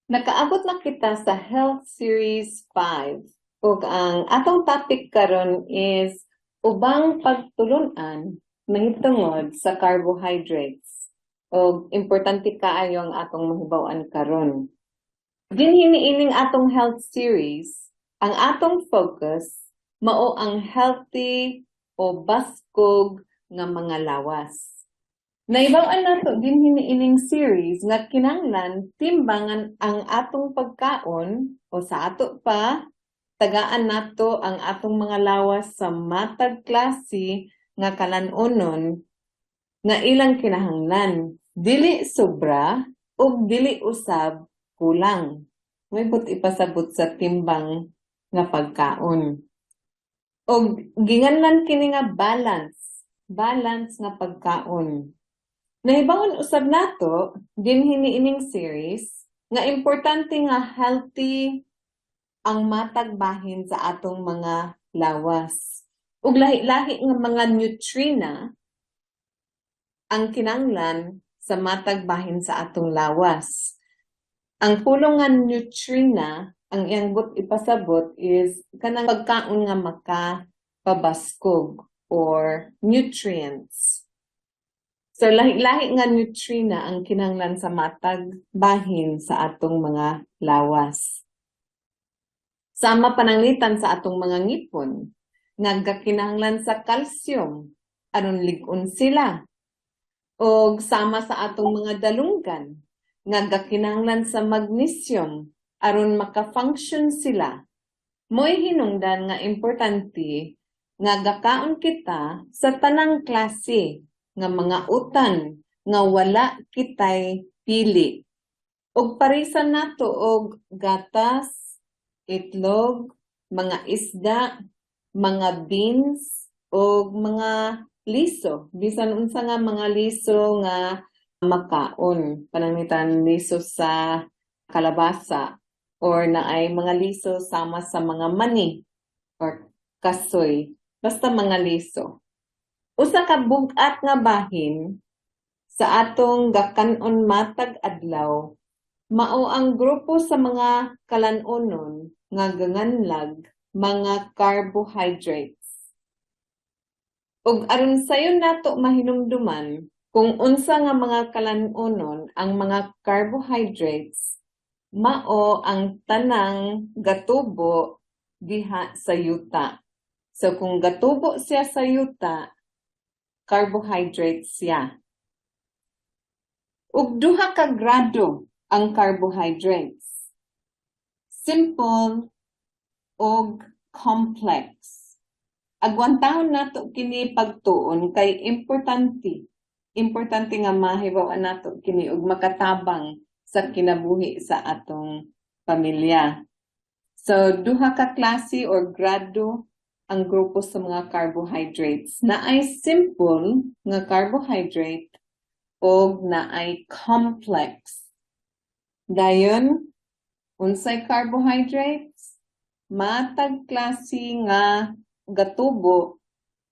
Nakaabot na kita sa Health Series 5 ug ang atong topic karon is ubang pagtulunan mahitungod sa carbohydrates. Og importante kaayo ang atong mahibaw-an karon. Dinhi niining atong health series, ang atong focus mao ang healthy o baskog nga mga lawas. Nahibaw-an nato dinhi niining series nga kinahanglan timbangan ang atong pagkaon o sa ato pa tagaan nato ang atong mga lawas sa matag klase nga kalan-onon nga ilang kinahanglan. Dili sobra ug dili usab kulang. May but ipasabot sa timbang nga pagkaon. Og ginganlan kini nga balance, balance nga pagkaon. Nahibaw-an usab nato dinhi niining series nga importante nga healthy ang matag bahin sa atong mga lawas. Ug lahi-lahi nga mga nutrina ang kinahanglan sa matag bahin sa atong lawas. Ang pulong nga nutrina, ang iyang but ipasabot is kanang pagkaon nga makapabaskog or nutrients. So lahi-lahi nga nutrina ang kinahanglan sa matag bahin sa atong mga lawas. Sama pananglitan sa atong mga ngipon nga gakinahanglan sa calcium aron lig-on sila. Og sama sa atong mga dalunggan nga gakinahanglan sa magnesium aron maka-function sila. Mo'y hinungdan nga importante nga gakaon kita sa tanang klase nga mga utan nga wala kitay pili. Og parisan nato og gatas, itlog, mga isda, mga beans, og mga liso. Bisan unsa nga mga liso nga makaon. Pananglitan liso sa kalabasa or naay mga liso sama sa mga mani or kasoy. Basta mga liso. Usa ka bug-at nga bahin sa atong gakan-on matag adlaw mao ang grupo sa mga kalan-onon nga ganganlag mga carbohydrates. Ug aron sayon nato mahinumduman kung unsa nga mga kalan-onon ang mga carbohydrates, mao ang tanang gatubo diha sa yuta. So kung gatubo siya sa yuta, carbohydrates siya. Ug duha ka grado ang carbohydrates: simple ug complex. Agwantahon nato kini pagtuon kay importante. Importante nga mahibaw-an nato kini ug makatabang sa kinabuhi sa atong pamilya. So duha ka klase or grado ang grupo sa mga carbohydrates. Naay simple nga carbohydrate og naay complex. Dayon, unsay carbohydrates? Matag klase nga gatubo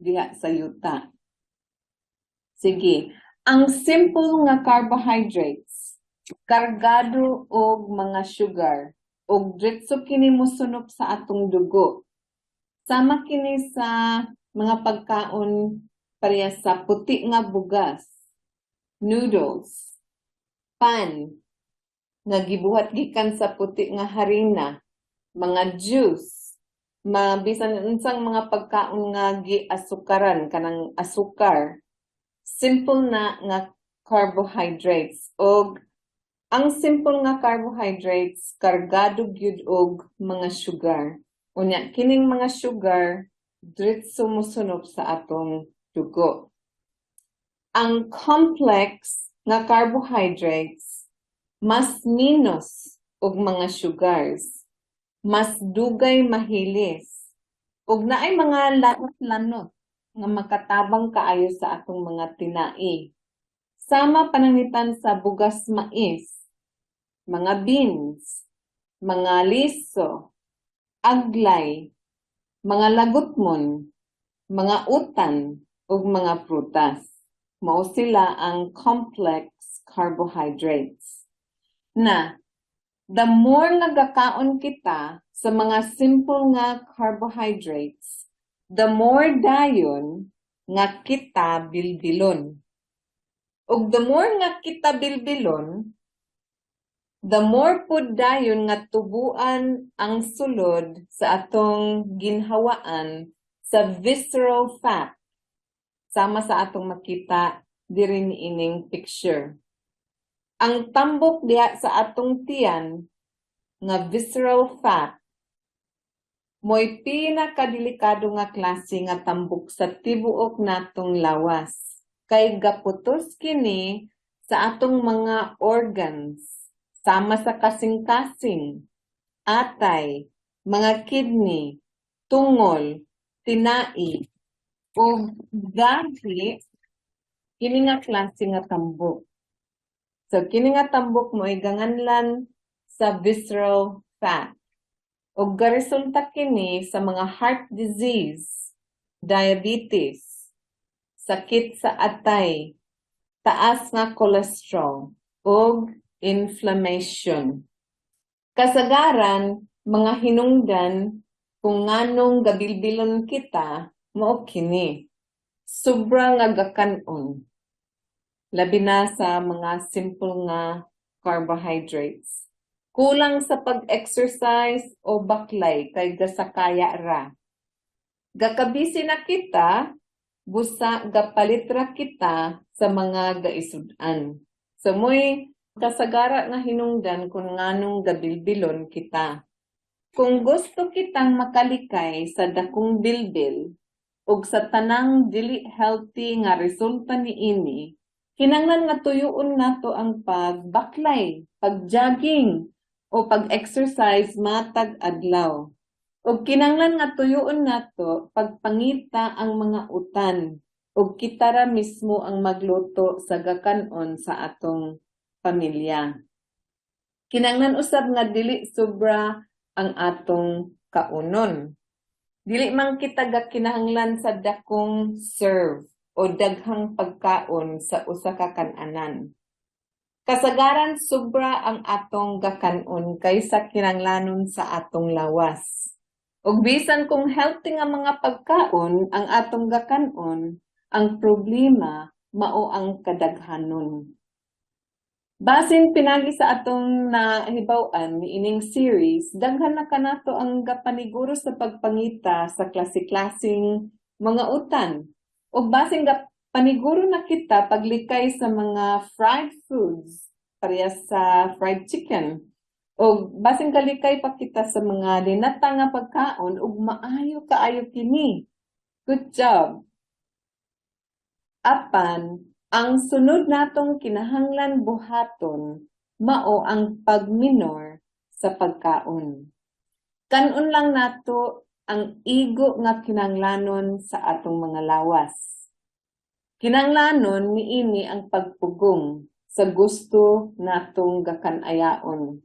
diha sa yuta. Sige, ang simple nga carbohydrates, kargado og mga sugar ug diretso kini mosunop sa atong dugo. Sama kini sa mga pagkaon pareha sa puti nga bugas, noodles, pan nga gibuhat gikan sa puti nga harina, mga juice, bisan unsang mga pagkaon nga giasukaran, kanang asukar. Simple na nga carbohydrates og ang simple nga carbohydrates kargado gyud og mga sugar. Unya kining mga sugar diretso mosunop sa atong dugo. Ang complex nga carbohydrates mas menos og mga sugars, mas dugay mahilis, ug naay mga lanot-lanot nga makatabang kaayo sa atong mga tinai. Sama pananglitan sa bugas mais, mga beans, mga liso, aglay, mga lagutmon, mga utan, ug mga prutas. Mao sila ang complex carbohydrates. Na, The more nga gakaon kita sa mga simple nga carbohydrates, the more dayon nga kita bilbilon. Ug the more nga kita bilbilon, the more pud dayon nga tubuan ang sulod sa atong ginhawaan sa visceral fat. Sama sa atong makita diri niining picture. Ang tambok diha sa atong tiyan nga visceral fat mo'y pinakadelikado nga klase nga tambok sa tibuok natong lawas kay gaputos kini sa atong mga organs sama sa kasing-kasing, atay, mga kidney, tungol, tinai, ug gahi kini nga klase nga tambok. So kini nga tambok mo'y ganganlan sa visceral fat. Ug garesulta kini sa mga heart disease, diabetes, sakit sa atay, taas nga cholesterol, ug inflammation. Kasagaran, mga hinungdan kung nganong gabilbilon kita mao kini. Sobra nga gakan-on. Labi na sa mga simple nga carbohydrates. Kulang sa pag-exercise o baklay kay gasakaya ra. Gakabisi na kita, busa gapalit ra kita sa mga gaisud-an. So mo'y kasagara nga hinungdan kung nganong gabilbilon kita. Kung gusto kitang makalikay sa dakong bilbil ug sa tanang dili healthy nga resulta niini, kinahanglan nga tuyoon nato ang pagbaklay, pag-jogging, o pag-exercise matag adlaw. Ug kinahanglan nga tuyoon nato pagpangita ang mga utan ug kita ra mismo ang magluto sa gakanon sa atong pamilya. Kinahanglan usab nga dili sobra ang atong kaunon. Dili man kita gakinahanglan sa dakong serve o daghang pagkaon sa usa ka kan-anan. Kasagaran, sobra ang atong gakanon kaysa kinahanglanon sa atong lawas. Ug bisan kung healthy nga mga pagkaon ang atong gakanon, ang problema mao ang kadaghanon. Basin pinagi sa atong nahibaw-an niining series, daghan na kanato ang gapaniguro sa pagpangita sa klase-klaseng mga utan. Ug basin gapaniguro na kita paglikay sa mga fried foods, parehas sa fried chicken. Ug basin kalikay pa kita sa mga linata nga pagkaon ug maayo kaayo kini. Good job. Apan, ang sunod natong kinahanglan buhaton mao ang pagminor sa pagkaon. Kanon lang nato ang igo nga kinahanglanon sa atong mga lawas. Kinahanglanon niini ang pagpugong sa gusto natong gakan-ayaon.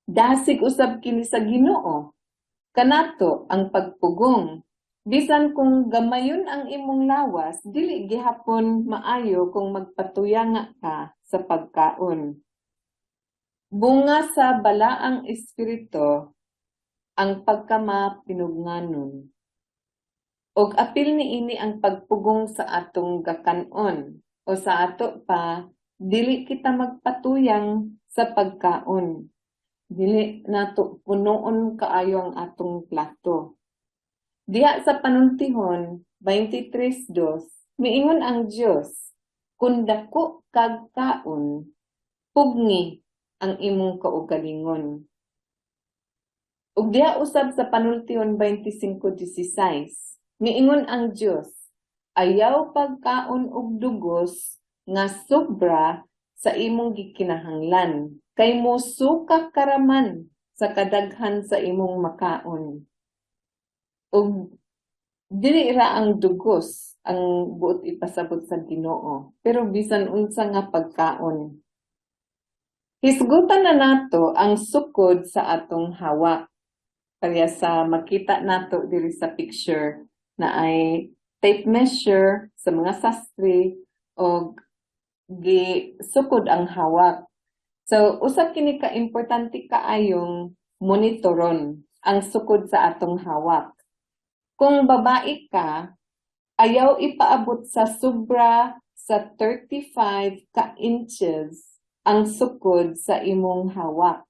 Dasig usab kini sa Ginoo. Kanato ang pagpugong. Bisan kung gamayon ang imong lawas, dili gihapon maayo kung magpatuyanga ka sa pagkaon. Bunga sa Balaang Espiritu ang pagkamapinugnganon. Og apil niini ang pagpugong sa atong gakanon o sa ato pa, dili kita magpatuyang sa pagkaon. Dili nato punoon kaayo ang atong plato. Diha sa Panultihon 23:2, miingon ang Dios, "Kung dako kag kaon, pugngi ang imong kaugalingon." Ug diha usab sa Panultihon 25:16, miingon ang Dios, "Ayaw pagkaon og dugos nga sobra sa imong gikinahanglan, kay mosuka ka raman sa kadaghan sa imong makaon." Ug dili ra ang dugos ang buot ipasabot sa Ginoo, pero bisan unsa nga pagkaon. Hisgutan na nato ang sukod sa atong hawak. Pareha sa makita nato diri sa picture na ay tape measure sa mga sastre og gisukod ang hawak. So, usa kini ka importante kaayong monitoron ang sukod sa atong hawak. Kung babae ka, ayaw ipaabot sa sobra sa 35 ka inches ang sukod sa imong hawak.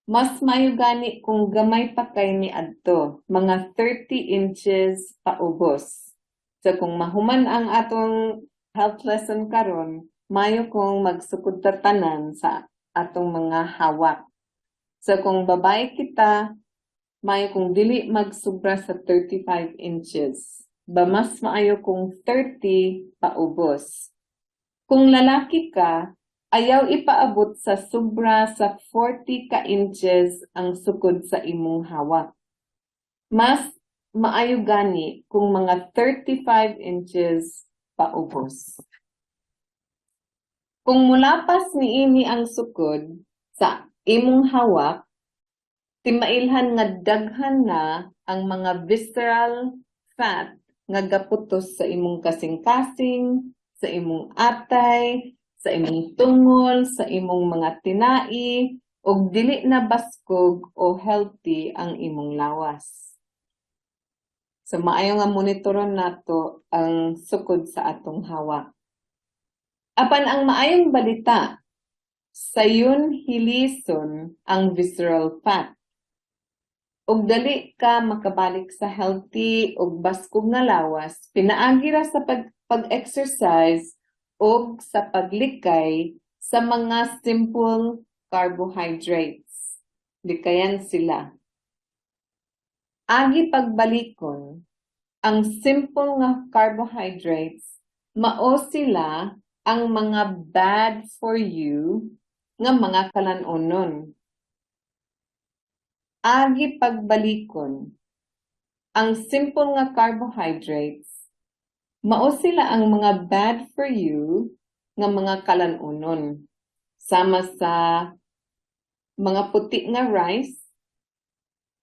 Mas maayo gani kung gamay pa kay niadto, mga 30 inches paubos. So kung mahuman ang atong health lesson karon, maayo kung magsukod ta tanan sa atong mga hawak. So kung babae kita, maayo kung dili magsubra sa 35 inches. Ba mas maayo kung 30 paubos. Kung lalaki ka, ayaw ipaabot sa sobra sa 40 ka inches ang sukod sa imong hawak. Mas maayo gani kung mga 35 inches paubos. Kung mulapas niini ang sukod sa imong hawak, timailhan nga daghan na ang mga visceral fat nga gaputos sa imong kasing-kasing, sa imong atay, sa imong tungol, sa imong mga tinai, ug dili na baskog o healthy ang imong lawas. So maayo nga monitoron nato ang sukod sa atong hawak. Apan ang maayong balita, sayon hilison ang visceral fat. Ug dali ka makabalik sa healthy ug baskog nga lawas pinaagi ra sa pag-exercise ug sa paglikay sa mga simple carbohydrates. Likayan sila. Agi pagbalikon, ang simple nga carbohydrates mao sila ang mga bad for you nga mga kalan-onon. Agi pagbalikon, ang simple nga carbohydrates mao sila ang mga bad for you nga mga kalan-onon. Sama sa mga puti nga rice,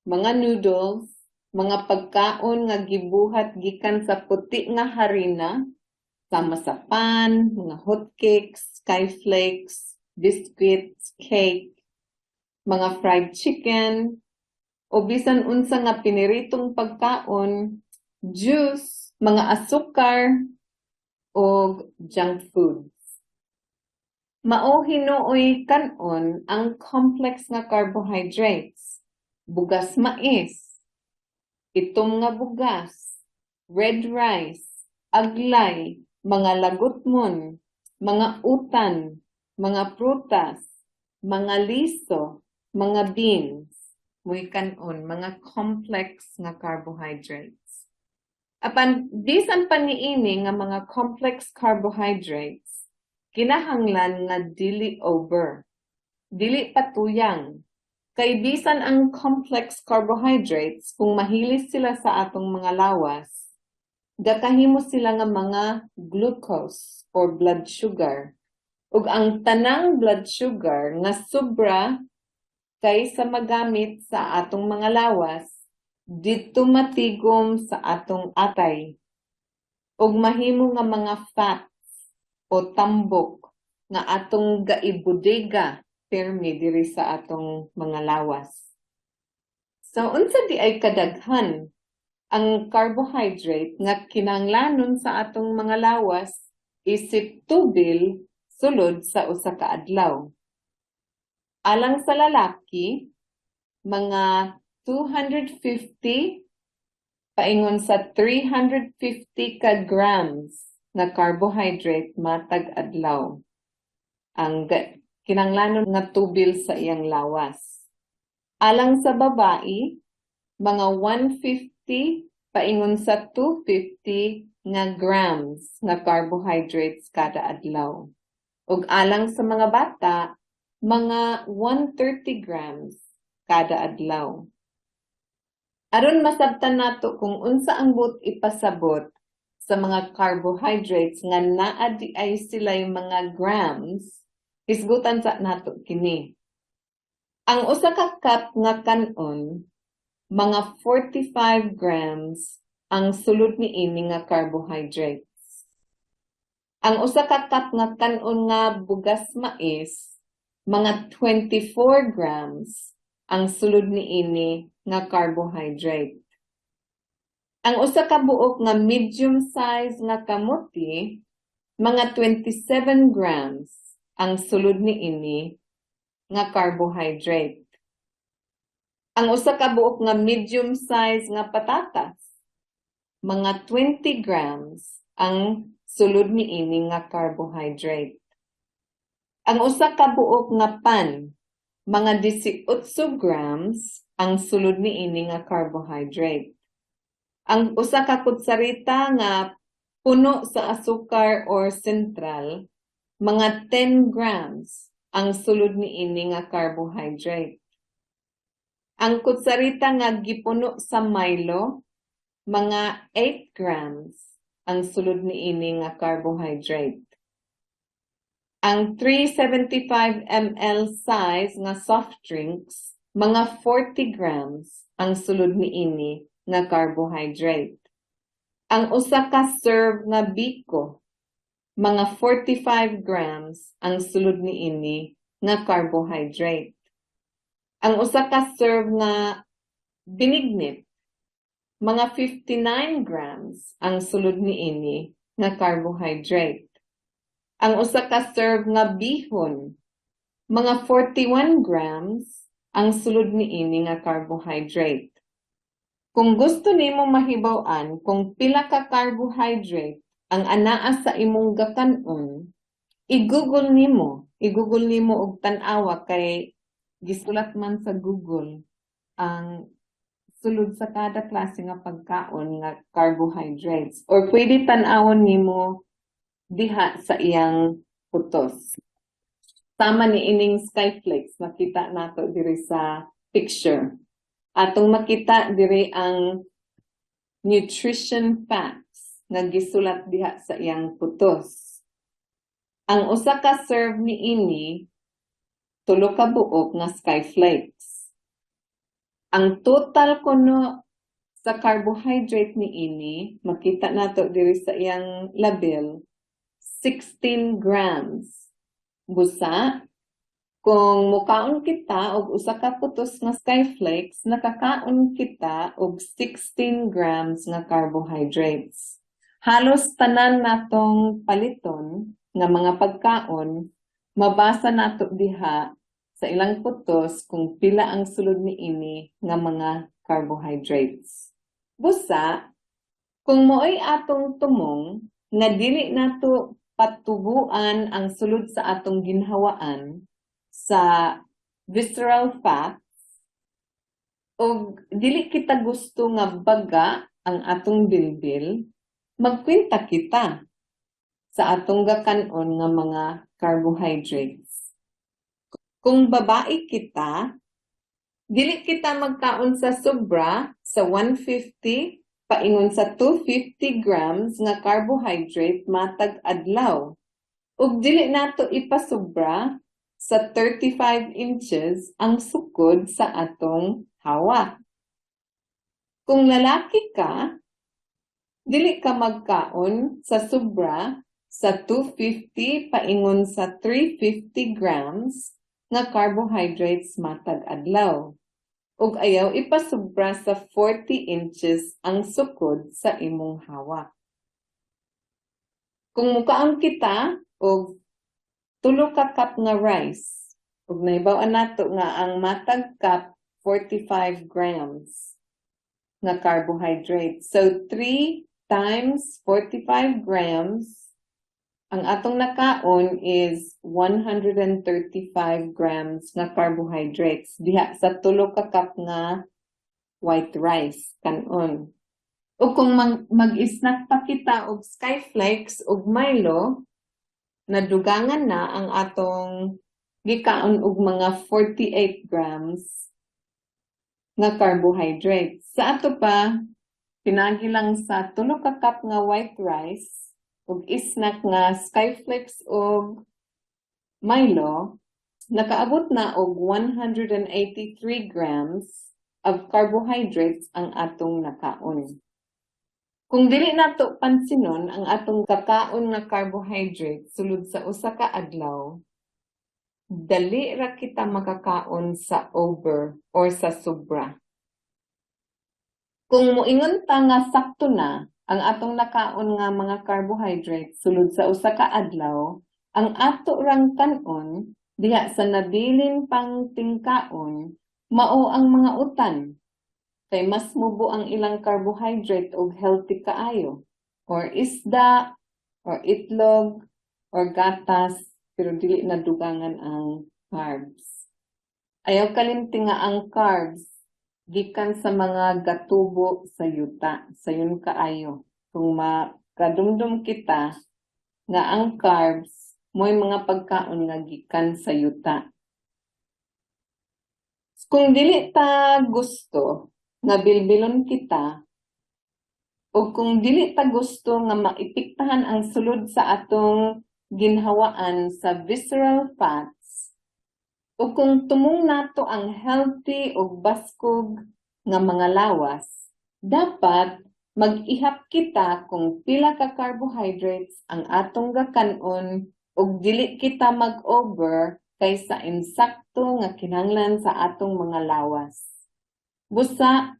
mga noodles, mga pagkaon nga gibuhat gikan sa puti nga harina, sama sa pan, mga hotcakes, skyflakes, biscuits, cake, mga fried chicken, o bisan unsa nga piniritong pagkaon, juice, mga asukar, ug junk foods. Mao hinuoy kan-on ang complex nga carbohydrates, bugas mais, itom nga bugas, red rice, aglay, mga lagutmon, mga utan, mga prutas, mga liso, mga beans, mo'y kan-on mga complex nga carbohydrates. Apan bisan pa niini nga mga complex carbohydrates, kinahanglan nga dili over. Dili patuyang. Kay bisan ang complex carbohydrates, kung mahilis sila sa atong mga lawas, gakahimo sila nga mga glucose or blood sugar. Ug ang tanang blood sugar nga sobra kaysa magamit sa atong mga lawas, didto matigom sa atong atay. Ug mahimo nga mga fats o tambok nga atong gaibodega pirmi diri sa atong mga lawas. So unsa diay kadaghan ang carbohydrate nga kinahanglanon sa atong mga lawas isip tubil sulod sa usa ka adlaw? Alang sa lalaki, mga 250 paingon sa 350 ka grams nga carbohydrate matag adlaw ang kinahanglanon nga tubil sa iyang lawas. Alang sa babae, mga 150 paingon sa 250 nga grams nga carbohydrates kada adlaw. Ug alang sa mga bata, mga 130 grams kada adlaw. Aron masabtan nato kung unsa ang buot ipasabot sa mga carbohydrates nga naa diay sila'y mga grams, hisgutan sa nato kini. Ang usa ka cup nga kan-on, mga 45 grams ang sulod niini nga carbohydrates. Ang usa ka cup nga kan-on nga bugas mais, mga 24 grams ang sulod niini nga carbohydrate. Ang usa ka buok nga medium size nga kamuti, mga 27 grams ang sulod niini nga carbohydrate. Ang usa ka buok nga medium size nga patatas, mga 20 grams ang sulod niini nga carbohydrate. Ang usa ka buok nga pan, mga 18 grams ang sulod niini nga carbohydrate. Ang usa ka kutsarita nga puno sa asukar or sentral, mga 10 grams ang sulod niini nga carbohydrate. Ang kutsarita nga gipuno sa Milo, mga 8 grams ang sulod niini nga carbohydrate. Ang 375 ml size nga soft drinks, mga 40 grams ang sulod niini nga carbohydrate. Ang usa ka serve nga biko, mga 45 grams ang sulod niini nga carbohydrate. Ang usa ka serve nga binignit, mga 59 grams ang sulod niini nga carbohydrate. Ang usa ka serve nga bihon, mga 41 grams ang sulod niini nga carbohydrate. Kung gusto nimo mahibaw-an kung pila ka carbohydrate ang anaa sa imong gakanon, i-Google nimo, i-Google nimo og tan-awa kay gisulat man sa Google ang sulod sa kada klase nga pagkaon nga carbohydrates, or pwede tan-awon nimo diha sa iyang putos. Sama ni ining Skyflakes, makita nato diri sa picture. Atong makita diri ang nutrition facts nga gisulat diha sa iyang putos. Ang usa ka serve niini, tulo ka buok nga Skyflakes. Ang total kuno sa carbohydrate niini, makita nato diri sa iyang label, 16 grams. Busa, kung mukaon kita og usa ka putos nga Skyflakes, nakakaon kita og 16 grams nga carbohydrates. Halos tanan natong paliton nga mga pagkaon, mabasa nato diha sa ilang putos kung pila ang sulod niini nga mga carbohydrates. Busa, kung mao'y atong tumong nga dili nato patubuan ang sulod sa atong ginhawaan sa visceral fats ug dili kita gusto nga baga ang atong bilbil, magkwenta kita sa atong gakanon nga mga carbohydrates. Kung babae kita, dili kita magkaon sa sobra sa 150 paingon sa 250 grams nga carbohydrate matag adlaw. Ug dili nato ipasubra sa 35 inches ang sukod sa atong hawa. Kung lalaki ka, dili ka magkaon sa sobra sa 250 paingon sa 350 grams nga carbohydrates matag adlaw. Ug ayaw ipasubra sa 40 inches ang sukod sa imong hawa. Kung mukaon kita og 3 ka cup nga rice, ug nahibaw-an nato nga ang matag cup 45 grams nga carbohydrate. So 3 times 45 grams, ang atong nakaon is 135 grams nga carbohydrates diha sa 3 ka cup nga white rice kanon. O kung mag-snack pa kita og Skyflakes ug Milo, nadugangan na ang atong gikaon og mga 48 grams nga carbohydrates. Sa ato pa, pinagi lang sa 3 ka cup nga white rice ug snack nga Skyflakes ug Milo, nakaabot na og 183 grams of carbohydrates ang atong nakaon. Kung dili nato pansinon ang atong kakaon nga carbohydrate sulod sa usa ka adlaw, Dali ra kita makakaon sa over or sa sobra. Kung moingon ta nga sakto na ang atong nakaon nga mga carbohydrates sulod sa usa ka adlaw, ang ato rang kan-on diha sa nabilin pang tingkaon mao ang mga utan kay mas mubo ang ilang carbohydrate ug healthy kaayo, or isda or itlog or gatas, pero dili na dugangan ang carbs. Ayaw kalimti nga ang carbs gikan sa mga gatubo sa yuta, sayon kaayo. Kung makadumdum kita nga ang carbs mo'y mga pagkaon nga gikan sa yuta. Kung dili ta gusto nga bilbilon kita o kung dili ta gusto nga maepektahan ang sulod sa atong ginhawaan sa visceral fats, o kung tumong nato ang healthy ug baskog nga mga lawas, dapat mag-ihap kita kung pila ka carbohydrates ang atong gakan-on ug dili kita mag-over kaysa insakto nga kinahanglan sa atong mga lawas. Busa,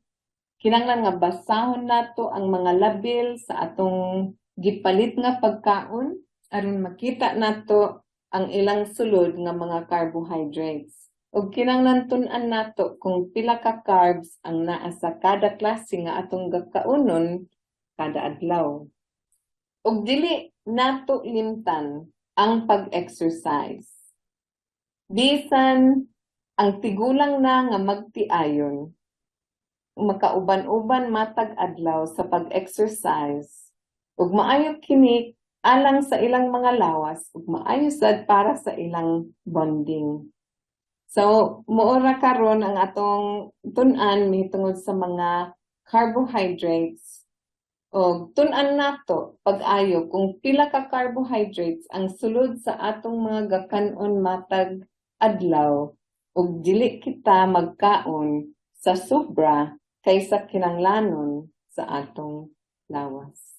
kinahanglan nga basahon nato ang mga label sa atong gipalit nga pagkaon aron makita nato ang ilang sulod nga mga carbohydrates. Ug kinahanglan tun-an nato kung pila ka carbs ang naa sa kada klase nga atong gakaunon kada adlaw. Ug dili nato limtan ang pag-exercise. Bisan ang tigulang na nga magtiayon, makauban-uban matag adlaw sa pag-exercise ug maayo kini alang sa ilang mga lawas ug maayo sad para sa ilang bonding. So, mao ra karon ang atong tun-an mahitungod sa mga carbohydrates og tun-an nato pag-ayo kung pila ka carbohydrates ang sulod sa atong mga gakanon matag adlaw ug dili kita magkaon sa sobra kaysa kinahanglanon sa atong lawas.